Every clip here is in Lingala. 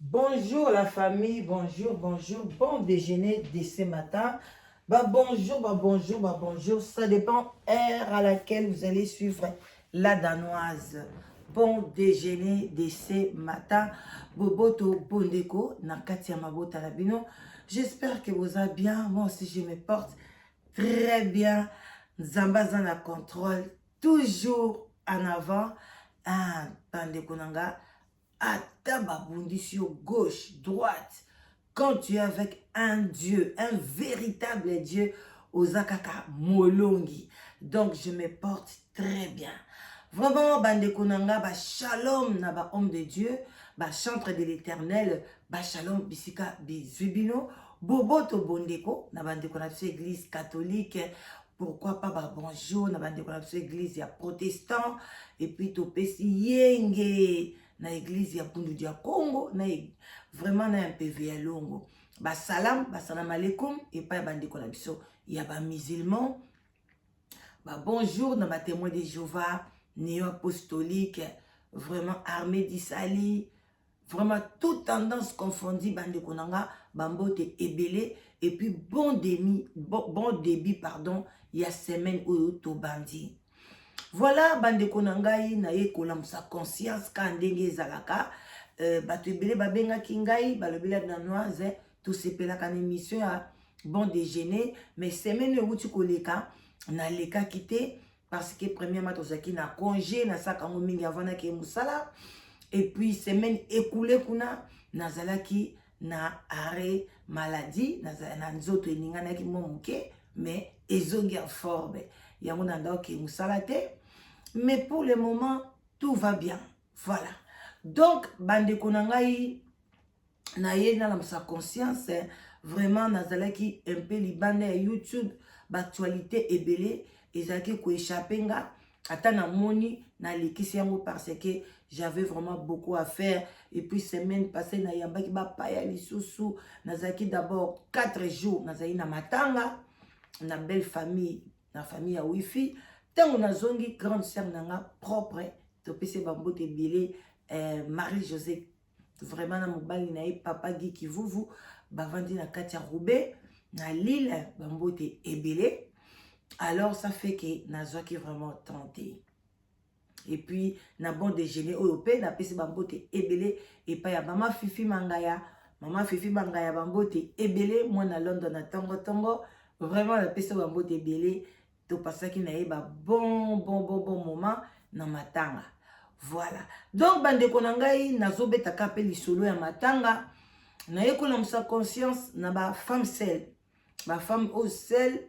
Bonjour la famille, bonjour, bonjour, bon déjeuner de ce matin. Bah bonjour, bah bonjour, bah bonjour, ça dépend heure à laquelle vous allez suivre la Danoise. Bon déjeuner de ce matin. Boboto bondeko na kati ya mabota na bino. J'espère que vous allez bien. Moi aussi je me porte très bien. Nzambe aza na contrôle toujours en avant. Ah, bandeko na nga ata babundisi yo gauche droite, quand tu es avec un Dieu, un véritable Dieu, oza kaka molongi. Donc je me porte très bien vraiment, bandeko na nga. Bashalom na bahomme de Dieu, bachantre de l'Éternel, bashalom bisika bizwi bino. Boboto bondeko na bandeko na biso église catholique, pourquoi pas babonjour na bandeko na biso église ya protestant, et puis topesi yenge na église ya Bundu ya Congo, na vraiment na MPV ya Longo. Basalam, basalam alaikum epai ya bandeko na biso ya bamusulman. Babonjour na batémoin de Jéhovah, néo apostolique, vraiment armée d'Isali, vraiment toute tendance confondue. Bandeko na nga, bambote ebele et puis bon demi bon, bon début, pardon, ya semaine oyo tobandi. Voilà, bandeko na ngai, naye kolamusa conscience ka ndenge ezalaka. Bato ebele babengaki ngai, balobeli ya Danoise, tosepelaka na émission ya bon déjeuner, mais semaine oyo euti koleka nalekaki te parce que premièrement tozalaki na congé, nasalaka yango mingi avant nake mosala, et puis semaine écoulée kuna nazalaki na arrêt maladie, na nzoto eninganaki mwa moke, mais ezongi en forme, yango na ndaki mosala te. Mais pour le moment tout va bien. Voilà, donc bandeko na ngai, naye nalamusa conscience. Vraiment nazalaki un peu libanda ya YouTube, baactualité ebele ezalaki koéchapper nga, ata namoni nalekisi yango parce que j'avais vraiment beaucoup à faire. Et puis semaine passée nayambaki bapaya lisusu, nazalaki d'abord 4 jours nazalaki na matanga na belle famille, na famille ya wifi. Ntango nazongi, grande sœur na nga propre, topesi bambote ebele, Marie José, vraiment na mobali na ye papa Guy Kivuvu, bavandi na kati ya Roubaix na Lille, bambote ebele. Alors ça fait que nazwaki vraiment tenté. Et puis na bon déjeuner oyo mpe napesi bambote ebele epai ya mama Fifi Mangaya. Mama Fifi Mangaya, bambote ebele, mwana London na ntongotongo. Vraiment napesi bambote ebele, topasaki na ye ba bon bon bon bon moment na matanga. Voilà, donc bandeko na ngai, nazobetaka mpe lisolo ya matanga, naye kolamusa conscience na bafemme seules, bafemme oyo seules,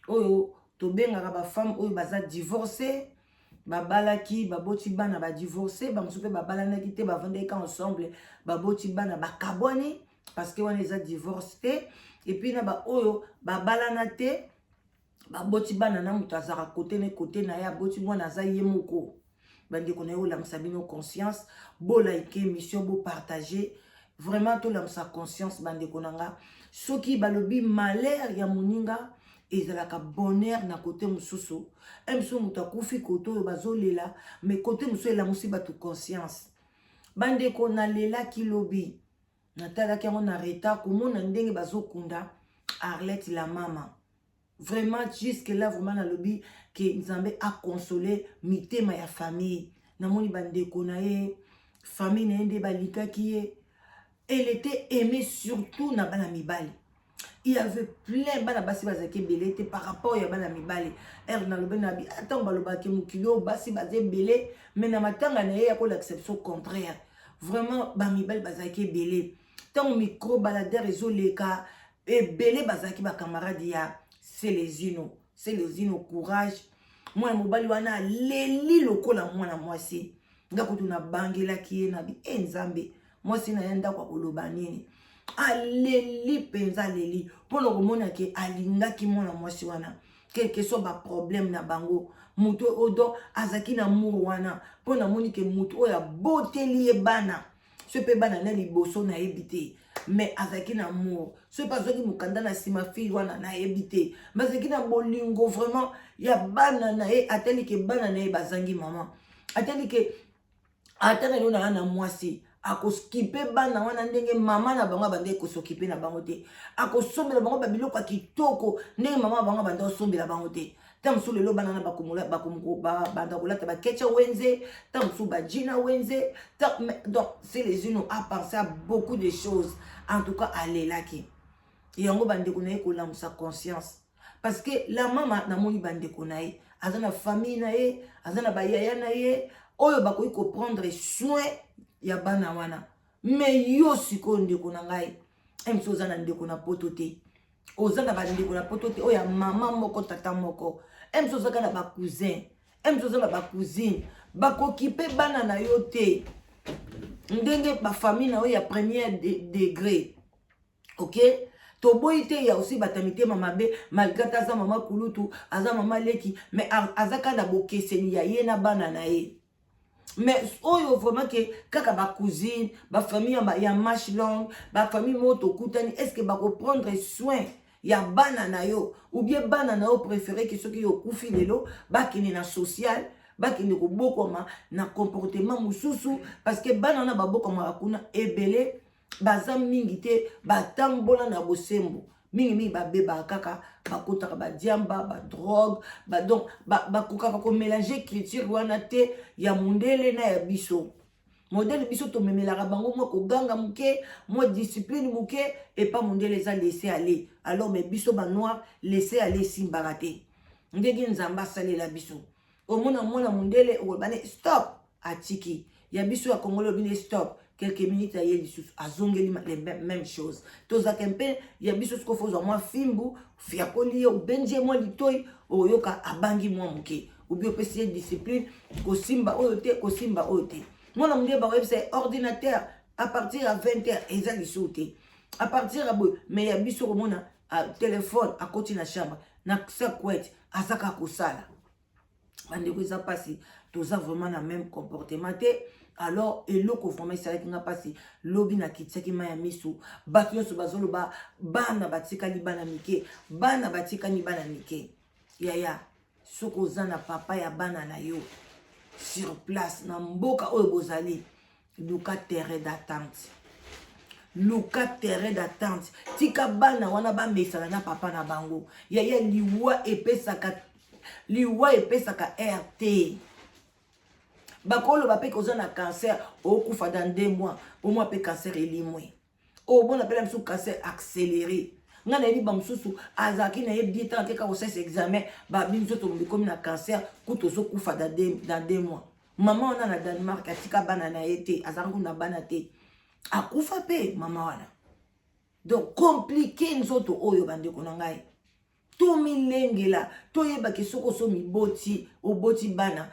oyo tobengaka bafemme oyo baza divorcé, babalaki, baboti bana, badivorcé. Bamosusu mpe babalanaki te, bavandaki ensemble, baboti bana, bakabwani, parce que wana eza divorce te. Et puis na baoyo babalana te, baboti bana na moto azalaka kote na kote na ye, aboti mwana, aza ye moko. Bandeko na ye, olamusa bino conscience, bolike émission, bopartage, vraiment tolamusa conscience. Bandeko na nga, soki balobi malheur ya moninga ezalaka bonheur na kote mosusu, mosusu moto akufi, kote oyo bazolela, mais kote mosusu elamusi bato conscience. Bandeko, nalelaki lobi, natalaki yango na retard, komona ndenge bazokunda Arlette la mama. Vraiment jusque là, vraiment nalobi ke Nzambe aconsole mitema ya famille. Namoni bandeko na ye, famille na ye nde balikaki ye. Elle était aimée surtout na bana mibali. Il y avait plein bana basi, bazalaki ebele te par rapport ya bana mibali. Ere nalobi na bi, ntango balobaki mokili oyo basi baza ebele, mais na matanga na ye ya kolakisa biso contraire. Vraiment bamibali bazalaki ebele. Ntango micro baladeur ezoleka, ebele bazalaki bacamarade ya Selezino. Selezino, courage. Mwana mobali wana aleli lokola mwana mwasi. Nga kutu nabangelaki ye na bi e Nzambe, mwasi na ye ndako akoloba nini? Aleli mpenza, aleli mpona komona ke alingaki mwana mwasi wana, quelque soit baproblème na bango. Moto oyo donc azalaki na amour wana, mpo namoni ke moto oyo aboteli ye bana, so mpe bana na liboso nayebi te, mais azalaki na amour. So mpe azwaki mokanda na nsima, fille wana nayebi te, mais azalaki na bolingo vraiment ya bana na ye. Atali ke bana na ye bazangi mama, atali ke ata na lelo na na mwasi. Akoskipe bana wana ndenge mama na bango abandaki kosokipe na bango te. Akosombela bango babiloko ya kitoko ndenge mama na bango abanda kosombela bango te. Ntango mosusu lelo bana na banda kolata bakecha wenze, ntango mosusu bajina wenze. Donc Celezino a pensé à beaucoup de choses. En tout cas alelaki yango, bandeko na ye, kolamusa conscience, parce que la mama, namoni bandeko na ye, aza na famille na ye, aza na bayaya na ye oyo bakoki koprendre soin ya bana wana. Mais yo sikoyo, ndeko na ngai, mosu oza na ndeko na Poto te, oza na bandeko na Poto te oyo ya mama moko, tata moko, mosu ozaka na bacousin, mosu oza na bacousine, bakoki mpe bana na yo te ndenge bafamille na yo ya premier degré. Ok, toboyi te ya osi bato ya mitema mabe, malgré ata aza mama kulutu, aza mama leki, mais aza kaka na bokeseni ya ye na bana na ye. Mais oyo vraiment ke kaka bacousine, bafamille ya manche longue, bafamille moko tokutani, est ce que bakoprendre soin ya bana na yo, ou bien bana na yo préféré ke soki okufi lelo, bakende na social, bakende kobokwama na comportement mosusu? Parce que bana wana babokwamaka kuna ebele, baza mingi te batambola na bosembo. Mingimingi babebaka kaka, bakotaka badiamba, badrogue ba, donc bakokaka komélanger culture wana te ya mondele na ya biso. Modele biso tomemelaka bango mwa koganga moke, mwa discipline moke, epa mondele eza laisser aller. Alors mais biso banoir, laisser aller esimbaka te. Ndenge Nzambe asalela biso, omona mwana mondele okoloba ne stop, atiki. Ya biso ya Congolais, obine stop, quelques minutes aye lisusu, azongeli les mêmes choses. Tozalaka mpe ya biso sikoyo, fozwa mwa fimbu, fiakoli ye, obenzi ye mwa litoi, oyoka abangi mwa moke, obi opesi ye discipline, kosimba oyo te, kosimba oyo te. Mwana mondele bakoyebisa ye ordinateur à partir ya 20 heures, eza lisusu te à partir ya boye. Mais ya biso, komona telefone, akoti na chambre na sa couette, aza kaka kosala. Bandeko, eza mpasi, toza vraiment na même comportement te. Alors eloko vraiment esalaki nga mpasi lobi, nakitiaki mai ya miso. Bato nyonso bazoloba bana batikali bana mike, bana batikali bana mike. Yaya, soki oza na papa ya bana na yo sur place na mboka oyo bozali, luka terrain d'entente, luka terrain d'entente, tika bana wana bamesana na papa na bango. Yaya, liwa epesaka, liwa epesaka air te. Bakoloba mpe koza na cancer, okufa dans 2 mois, omwa mpe cancer elimwe, omona mpe na mosusu cancer accéléré. Ngai nayebi bamosusu azalaki na ye bien, ntango akeka kosalisa examen, babi nzoto ekomi na cancer, kutu ozokufa dans 2 mois. Mama wana na Danemark atika bana na ye te, azalaki kuna bana te, akufa mpe mama wana. Donc compliqué nzoto oyo, bandeko na ngai, tomilengela, toyebaki soki oso miboti, oboti bana,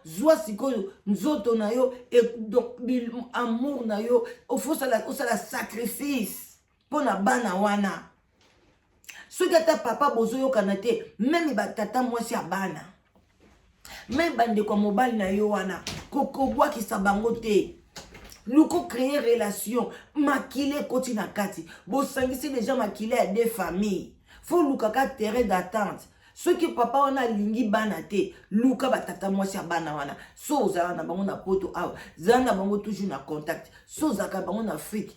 zwa sikoyo nzoto na yo, donc amour na yo, osala sacrifice mpo na bana wana. Soki ata papa bozoyokana te, même batata mwasi ya bana, même bandeko ya mobali na yo wana, kobwakisa bango te. Luko créer relation, makila ekoti na kati, bosangisi déjà makila ya deux familles. Faut lukaka terrain d'entente. Soki papa wana alingi bana te, luka batata mwasi ya bana wana. So ozalaka na bango na Poto awa, zala na bango toujours na contact. So ozalaka bango na Afrique,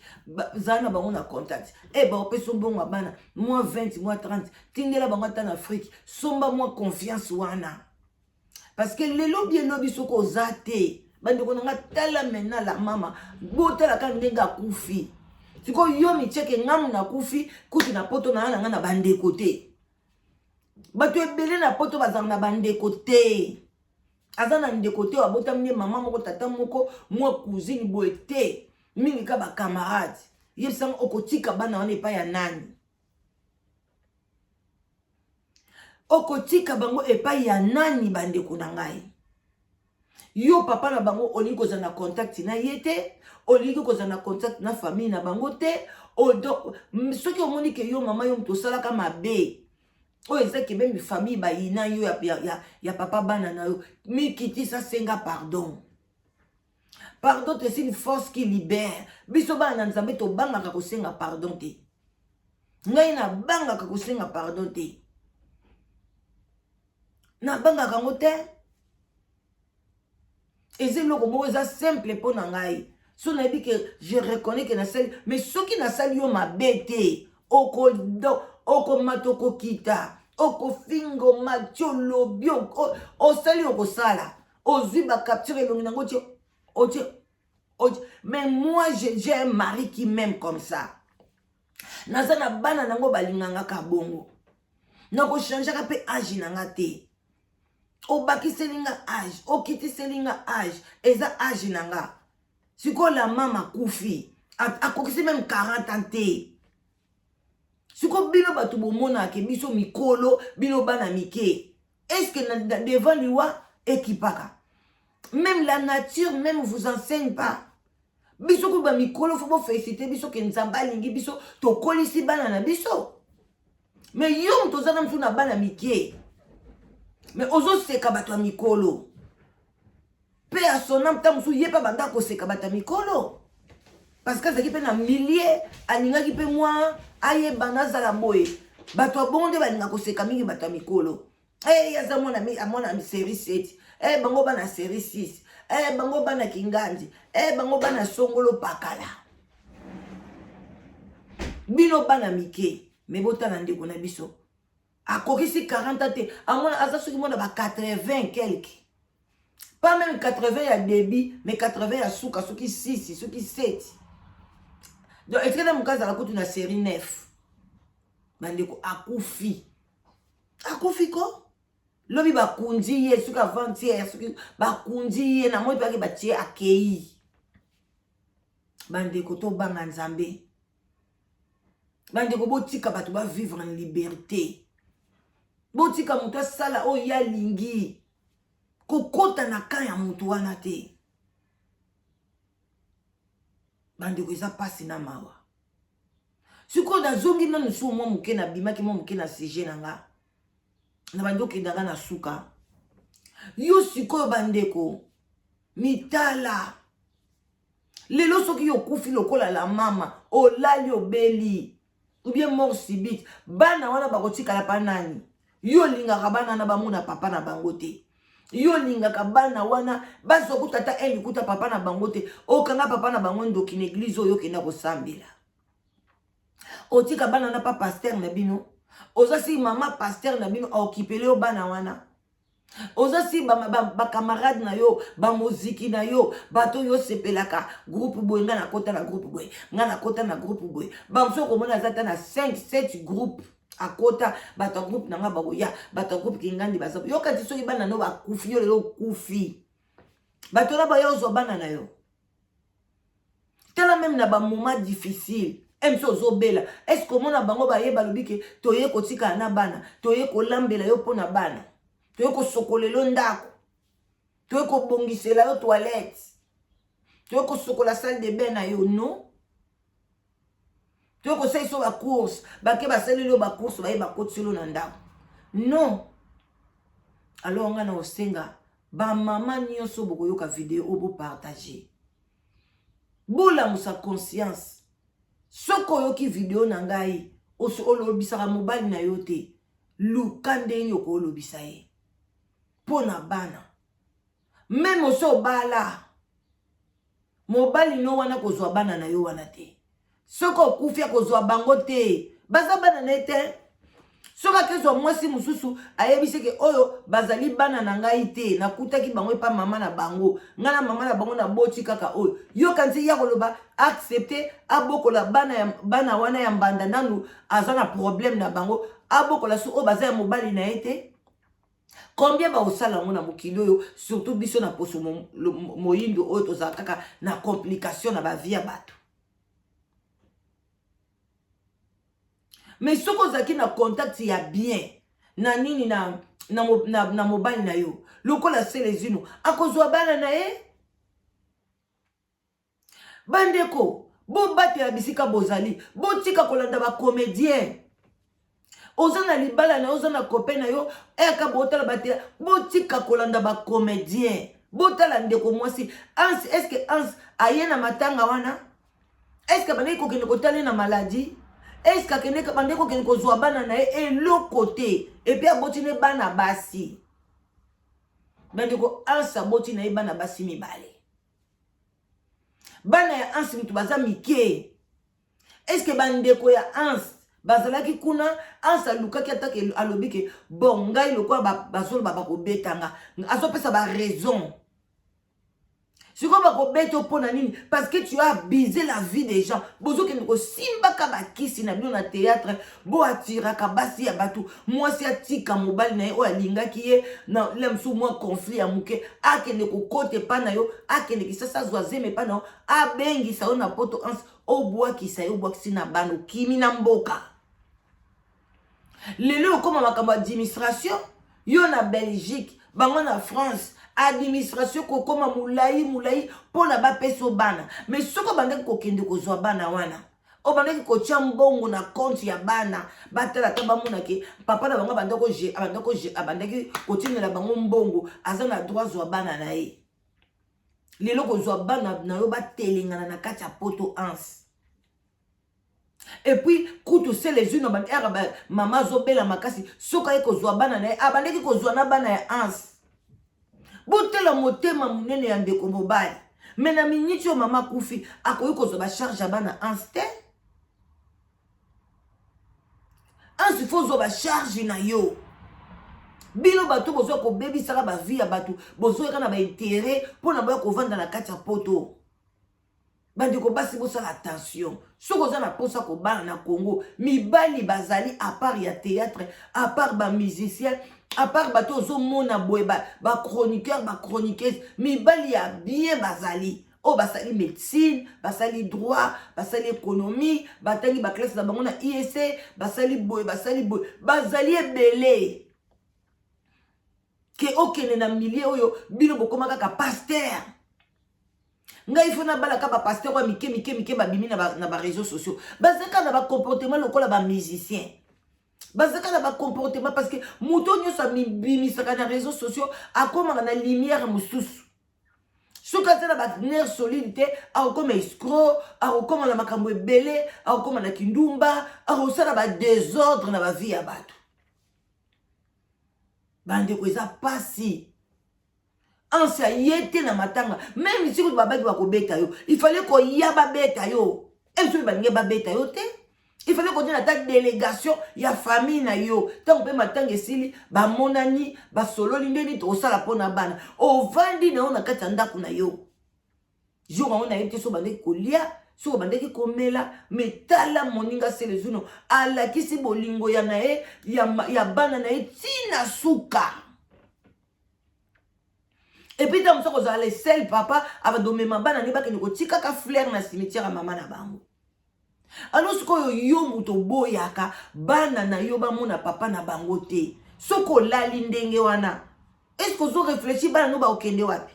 zala na bango na contact. E baopesa mbongo ya bana mwa 20, mwa 30, tindela bango ata na Afrique, somba mwa confiance wana, parce que lelo bi elobi soki oza te. Bandeko na nga, tala maintenant la mama, botalaka ndenge akufi. Sikoyo yo mitieke ngamu nakufi kutu na Poto, na na nga na bandeko te. Bato ebele na Poto bazalaka na bandeko te. Aza na ndeko te, abotami nde mama moko, tata moko, mwa cousine boye te, mingi ka bacamarade. Yebisanga, okotika bana wana epai ya nani? Okotika bango epai ya nani? Bandeko na ngai, yo papa na bango, olingi kozala na contact na ye te, olingi kozala na contact na famille na bango te. Soki omoni ke yo mama, yo moto osalaka mabe oyo eza ke même famille bayina yo ya papa bana na yo, mikitisa, senga pardon. Pardon te, c'est une force qui libère. Biso bana na Nzambe tobangaka kosenga pardon te. Ngai nabangaka kosenga pardon te, nabangaka yango te. Eza eloko moko eza simple mpo na ngai. So nayebi ke je reconnais ke nasali, mais soki nasali yo mabe te, okomata, okokita, okofinga, omati, olobi, osali, okosala, ozwi bacapture elongi nango, otie otie otie. Mais moi, j'ai un mari qui m'aime comme ça. Naza na bana nango balingangaka bongo. Nakochangeaka mpe age na nga te. Obakiseli nga age, okitiseli nga age, eza age na nga. Sikoyo la mama akufi, akokisi même 40 ans te. Sikoyo bino bato bomonaka biso mikolo, bino bana mike, est ce que devant liwa ekipaka? Même la nature même vous enseigne pas. Biso kuyi bamikolo, faut boféliciter biso ke Nzambe alingi biso, tokolisi bana na biso. Mais yo moto oza na mosusu na bana mike, mais ozoseka bato ya mikolo mpe asona nta mosusu ye mpe banda koseka bato ya mikolo, parce que azalaki mpe na milieu, alingaki mpe mwa ayebana, azala boye. Bato ya bongo nde balingaka koseka mingi bato ya mikolo. Hey, aza mwana, mwana série 7. Hey, bango bana série 6. Hey, bango bana kingandi. Hey, bango bana songolo pakala. Bino bana mike, mais botala ndeko na biso, akokisi 40 te, amona aza soki mona ba 80 quelque, pas même 80 ya début, mais 80 ya suka, soki 6, soki 7. Donc etikala moka azala kutu na série 9. Bandeko, akufi, akufi ko lobi bakundi ye, soki avant-hier, soki bakundi ye na moi mpe ake batie akei. Bandeko, tobanga Nzambe. Bandeko, botika bato bavivre en liberté. Botika moto asala oyo ye alingi. Kokɔta na camp ya moto wana te. Bandeko, eza mpasi na mawa. Sikoyo nazongi nanu su mwa moke, nabimaki mwa moke na sujet na nga, na bandi okendanga na suka. Yo sikoyo, bandeko, mitala lelo, soki okufi lokola la mama, olali, obeli ou bien mort subite, bana wana bakotikala pa nani? Yo olingaka bana wana bamona papa na bango te. Yo olingaka bana wana bazwa kuta ata un likuta papa na bango te. Okanga papa na bango ndoki na église oyo okenda kosambela. Otika bana wana pa pasteur na bino. Oza si mama pasteur na bino aokipele yo bana wana. Oza si bacamarade na yo, bamoziki na yo, bato oyo osepelaka, groupe boye, ngai nakota na groupe boye, ngai nakota na groupe boye. Bamosusu okomona aza ata na 5 7 groupe akota. Bato ya groupe na ngai bakoya, bato ya groupe kingandi baza. Yoka ti soki bana no bakufi, yo lelo okufi, bato na baya ozwa bana na yo. Tala, même na bamoment difficile, mso ozobela, est ce omona bango baye balobi ke toye kotikala na bana, toye kolambela yo mpo na bana, toye kosokolela yo ndako, toye kobongisela yo toilette, toye kosokola salle de bain na yo? Non. Toye kosalisa yo bacourse, bake basaleli yo bacourse, baye bakotiseli yo na ndako? Non. Alors ngai na kosenga bamama nyonso bokoyoka video oyo, bopartage, bolamusa conscience. Soki oyoki video na ngai, olobisaka mobali na yo te, luka ndenge okolobisa ye mpo na bana. Même oso obala mobali no wana, kozwa bana na yo wana te. Soki okufi, akozwa bango te, baza bana na ye te. Soki akezwa mwasi mosusu, ayebisi ke oyo bazali bana na ngai te, nakutaki bango epa mama na bango, ngai na mama na bango naboti kaka oyo. Yoka nti ya koloba accepte abokola bana, ya, bana wana ya mbanda nanu aza na problème na bango, abokola so oyo baza ya mobali na ye te. Combien baosala yango na mokili oyo, surtout biso na poso moyindo oyo tozala kaka na complication na bavie ya bato? Mais soki ozalaki na contact ya bien na nini na mobali na yo, lokola Selezino akozwa bana na ye. Bandeko, bobatela bisika bozali, botika kolanda bacomédien. Oza na libala na yo, oza na copain na yo, eka botala batela. Botika kolanda bacomédien. Botala ndeko mwasi Anse. Est ce que Anse aye na matanga wana? Est ce que bandeki kokende kotala ye na maladie? Est ce que akende, bandeki kokende kozwa bana na ye? Eloko te. Et puis aboti ne bana basi. Bandeko, Anse aboti na ye bana basi mibale. Bana ya Anse mutu baza mike. Est-ce que bandeko ya Anse bazalaki kuna? Anse alukaki atake, alobi ke bon, ngai lokola bazoloba bakobeta nga, azopesa ba raison. Sikoyo bakobeta mpo na nini? Parce que tu as abusé la vie des gens. Bozokende kosimbaka bakisi na bino na théâtre, boatiraka basi ya bato. Mwasi atika mobali na ye oyo alingaki ye na la mosusu, mwa conflit ya moke, akende kokota epa na yo, akende Kisasa, azwa zeme epa na yo, abengisa yo na Poto. Anse obwakisa ye, obwakisi na bana, okimi na mboka. Lelo okóma makambo administration, yo na Belgique, bango na France. Administration kokóma molai molai mpona bapesa bana. Mais soki obandaki kokende kozwa bana wana, obandaki kotia mbongo na compte ya bana, batala ata bamonake papa na bango abandaki kotindela bango mbongo, aza na droit zwa bana na ye. Lelo kozwa bana na yo batelengana na kati ya Poto, Anse. Et puis kutu Selezino ere mama azobela makasi, soki aye kozwa bana na ye, abandaki kozwa na bana ya Anse. Botela motema monene ya ndeko mobali. Mais na miniti oyo mama akufi, akoki kozwa ba charge ya bana Anse te. Anse, faut ozwa ba charge na yo. Bino bato bozwa kobebisaka ba vie ya bato, bozoyaka na ba intérêt mpona boya kovanda na kati ya Poto. Bandeko basi, bosala attention. Soki oza na mposa kobala na Congo, mibali bazali. À part ya théâtre, à part ba musicien, à part bato ozomona boye, ba chroniqueur, ba chroniqueuse, mibali ya bien bazali, oyo basali médecine, basali droit, basali économie, batangi ba classe na bango na ISC, basali boye, basali boye, bazali ebele. Ke okende na milieu oyo bino bokóma kaka pasteur. Ngai faut nabalaka ba pasteur oyo mike mike mike babimi na ba réseaux sociaux, bazalaka na ba comportement lokola ba musicien, bazalaka na ba comportement, parce que moto nyonso amibimisaka na réseaux sociaux akomaka na lumière mosusu. Soki aza na ba nerf solide te, akokoma escroc, akokoma na makambo ebele, akokoma na kindumba, akosala ba désordre na ba vie ya bato. Bandeko, eza pasi. Anse aye te na matanga. Même si kutu babaki bakobeta yo, il fallait koya babeta yo. E soki balingi babeta yo te, il fallait kotina ata délégation ya famille na yo. Ntango mpe matanga esili, bamonani, basololi ndeni tokosala mpona bana. Ovandi na yo na kati ya ndako na yo. Jour yango nayebi te so bandeki kolia, soki obandaki komela. Mais tala moninga Selezuno alakisi bolingo ya na ye ya bana na ye ntina suka. Et puis ntango mosusu kozala le seul papa abadomema bana nde bakende kotikaka fleur na cimetière ya mama na bango. Alors sikoyo yo moto oboyaka bana na yo bamona papa na bango te, soki olali ndenge wana, est-ce ozo réfléchir bana no bakokende wapi?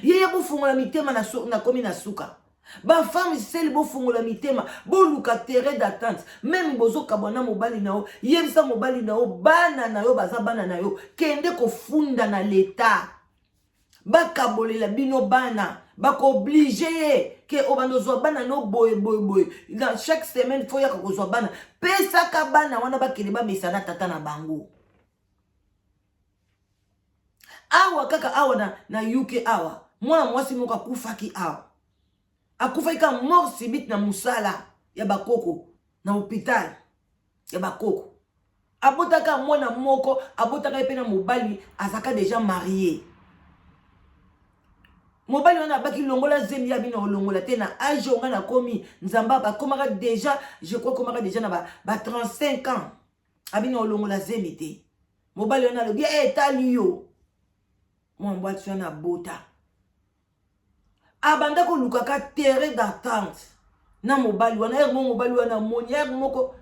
Yeye, bofungola mitema. Nakomi na suka. Ba femme seules, bofungola mitema, boluka terrain d'entente. Même bozokabwa na mobali na yo, yebisa mobali na yo bana na yo baza bana na yo. Kende kofunda na leta, bakabolela bino bana. Bako obliger ye ke obanda ozwa bana no boye boye boye, na chaque semaine faut yaka kozwa bana. Pesaka bana wana bakende bamesana tata na bango. Awa kaka awa na UK awa, mwana mwasi moko akufaki awa, akufaki kaka mort subite na mosala ya bakoko, na hôpital ya bakoko. Abotaka mwana moko, abotaka ye mpe na mobali azalaka déjà marié. Mobali wana abaki longola zemi ya bino, olongola te na âge oyo nga nakomi. Nzambe, bakomaka déjà, je crois komaka déjà na ba 35 ans. Abino olongola zemi te. Mobali wana alobi etali yo. Mwa mwasi wana abota, abanda kolukaka terrain d'entente na mobali wana. Ere moko mobali wana amoni ere moko,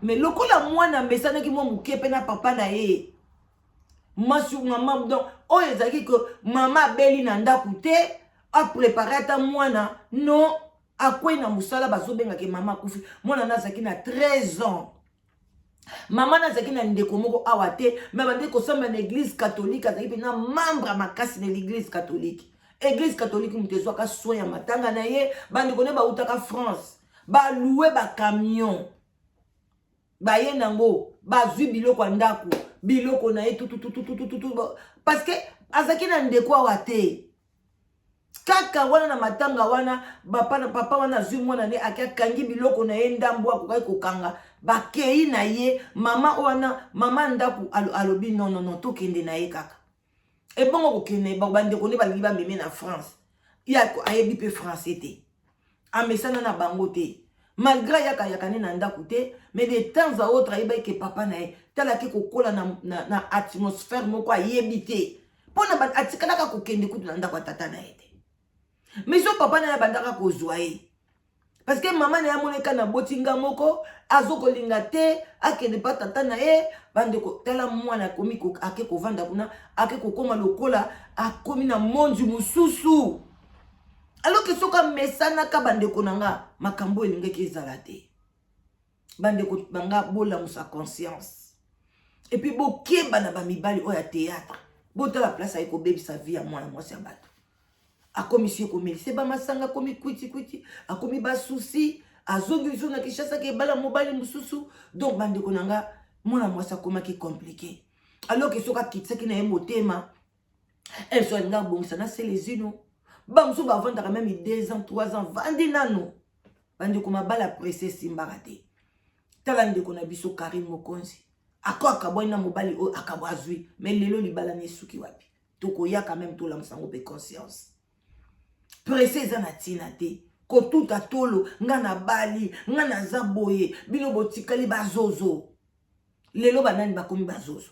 mais lokola mwana amesanaki mwa moke mpe na papa na ye, mwasi mama. Donc oyo ezalaki ke mama abeli na ndako te, a préparer ata mwana non, akwei na mosala, bazobengaka mama akufi. Mwana na azalaki na 13 ans. Mama na azalaki na ndeko moko awa te, mais bandeki kosambela na église catholique. Azalaki mpe na membre makasi na l'église catholique. Église catholique moto ezwaka soin ya matanga na ye. Bandeko nde bautaka France, balouer ba camion, baye nango, bazwi biloko ya ndako, biloko na ye tutututututu, parce que azalaki na ndeko awa te. Kaka wana na matanga wana, papa, papa wana azwi mwana ne, ake akangi biloko na ye ndambo akokaki kokanga, bakei na ye. Mama wana, mama ndako alobi: "Non, non, non, tokende na ye kaka." Ebongo kokende, bandeko nde balingi bameme na France. Ye ayebi mpe français te, amesana na bango te, malgré ayakayaka nde na ndako te, mais de temps à autre ayebaki ke papa na ye. Talaki kokola na atmosphère moko ayebi te, mpona atikalaka kokende kutu na ndako ya tata na ye te. Mais so papa na ye abandaka kozwa ye, parce que mama na ye amoneka na botinga moko, azokolinga te akende mpa tata na ye. Bandeko, tala mwana akomi, ake kovanda kuna, ake kokóma lokola akomi na monde mosusu, alors que soki amesanaka, bandeko na nga, makambo elingaki ezala te. Bandeko banga, bolamusa conscience et puis bokeba na bamibali oyo ya théâtre. Botala place aye kobebisa vie ya mwana mwasi ya bato. Akomisi ye komelisa bamasanga, akomi kwitikwiti, akomi basusi, azongi biso na Kinshasa, ke ebala mobali mosusu. Donc bandeko na nga, mwana mwasi akomaki compliqué, alors que soki akitisaki na ye motema, so alinga abongisa na Selezino. Bamosusu bavandaka même 2 ans, 3 ans, vandi nano. Bandeko, mabala pressé esimbaka te. Tala ndeko na biso Karine Mokonzi, ako akabwani na mobali oyo akabwa azwi, mais lelo libala na esuki wapi? Tokoyaka même tolamusa yango mpe conscience. Pressé eza na ntina te. Kotuta tolo, nga na bali, nga naza boye, bino botikali bazozo. Lelo banani bakomi bazozo?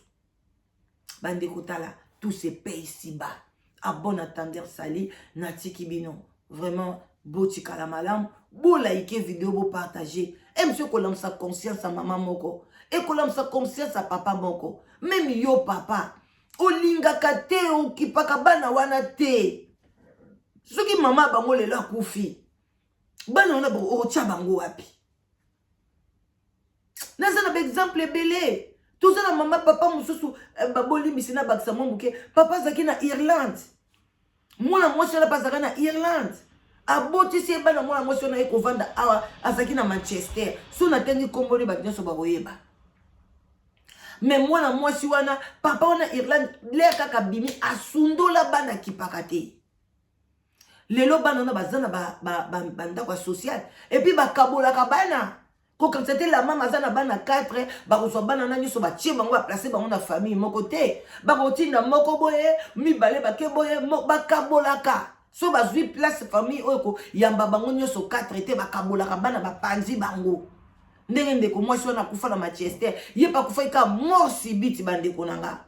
Bandeko, tala, tout se paye ici-bas. À bon entendeur, salut. Natiki bino vraiment, botikala malamu, bolike vidéo, bopartage. Émission ekolamusa conscience ya mama moko, ekolamusa conscience ya papa moko. Même yo papa olingaka te, okipaka bana wana te. Soki mama bango lelo akufi, bana wana okotya bango wapi? Naza na baexemple ebele. Toza na mama, papa mosusu, babolimbisi na bakisa mwa moke. Papa azalaki na Irlande, mwana mwasi wana mpe azalaka na Irlande, abotisi ye bana. Mwana mwasi wana ye kovanda awa, azalaki na Manchester. So natangi nkombo nde bato nyonso bakoyeba. Mais mwana mwasi wana, papa wana Irlande, le kaka bimi, asundola bana, akipaka te. Lelo bana wana baza na bandako ya social et puis bakabolaka bana. Kokanisa te la mama aza na bana 4, bakozwa bana na nyonso, batie bango, baplace bango na famille moko te. Bakotinda moko boye, mibale bake boye, bakabolaka. So bazwi place, famille oyo koyamba bango nyonso 4 te, bakabolaka bana, bapanzi bango. Ndenge ndeko mwasi wana akufa na Manchester, ye mpe akufaki kaka mort subite. Bandeko na nga,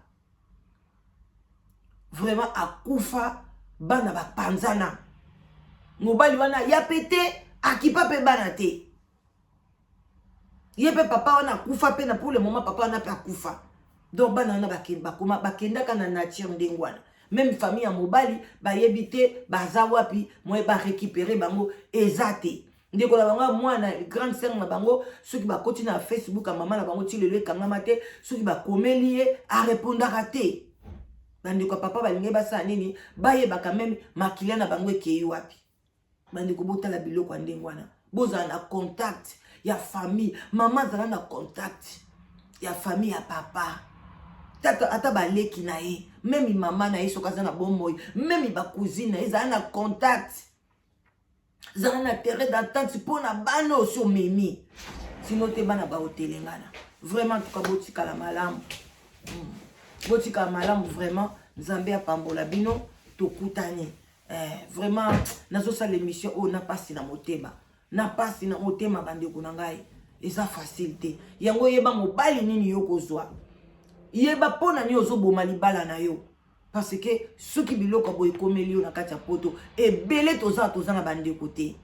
vraiment akufa, bana bapanzana. Mobali wana ya pe te, akipa mpe bana te. Ye mpe papa wana akufa mpe na pour le moment papa wana mpe akufa. Donc bana wana bakoma bakendaka na nature ndenge wana. Même famille ya mobali bayebi te baza wapi, moye barécupere bango eza te. Ndeko na bango, mwana grande sœur na bango, soki bakoti na Facebook ya mama na bango, ti lelo ekangama te. Soki bakomeli ye, arépondaka te. Bandeko ya papa balingi basala nini? Bayebaka même makila na bango ekei wapi. Bandeko, botala biloko ya ndenge wana. Bozala na contact ya famille. Mama azala na contact ya famille ya papa, tata, ata baleki na ye, même mama na ye soki aza na bomoi, même bacousine na ye. Ezala na contact, zala na terrain d'entente mpo na bana osi omemi. Sinon te, bana baotelengana. Vraiment tuka, botikala malamu. Botikala malamu vraiment. Nzambe apambola bino. Tokutani. Vraiment nazosala émission oyo na pasi na motema, na pasi na motema. Bandeko na ngai, eza facile te. Yango yeba mobali nini yo kozwa, yeba mpo na nini ozoboma libala na yo, parce que soki biloko boye ekomeli yo na kati ya Poto, ebele toza na bandeko te,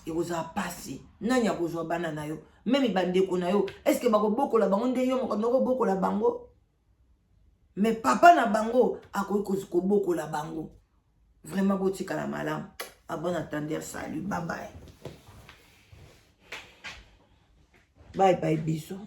ekozala pasi. Nani akozwa bana na yo? Même bandeko na yo, est-ce bakobokola bango nde yo moko kobokola bango? Mais papa na bango akoki kobokola bango. Vraiment botikala malamu. À bon entendeur, salut, bye bye, bye bye, bisous.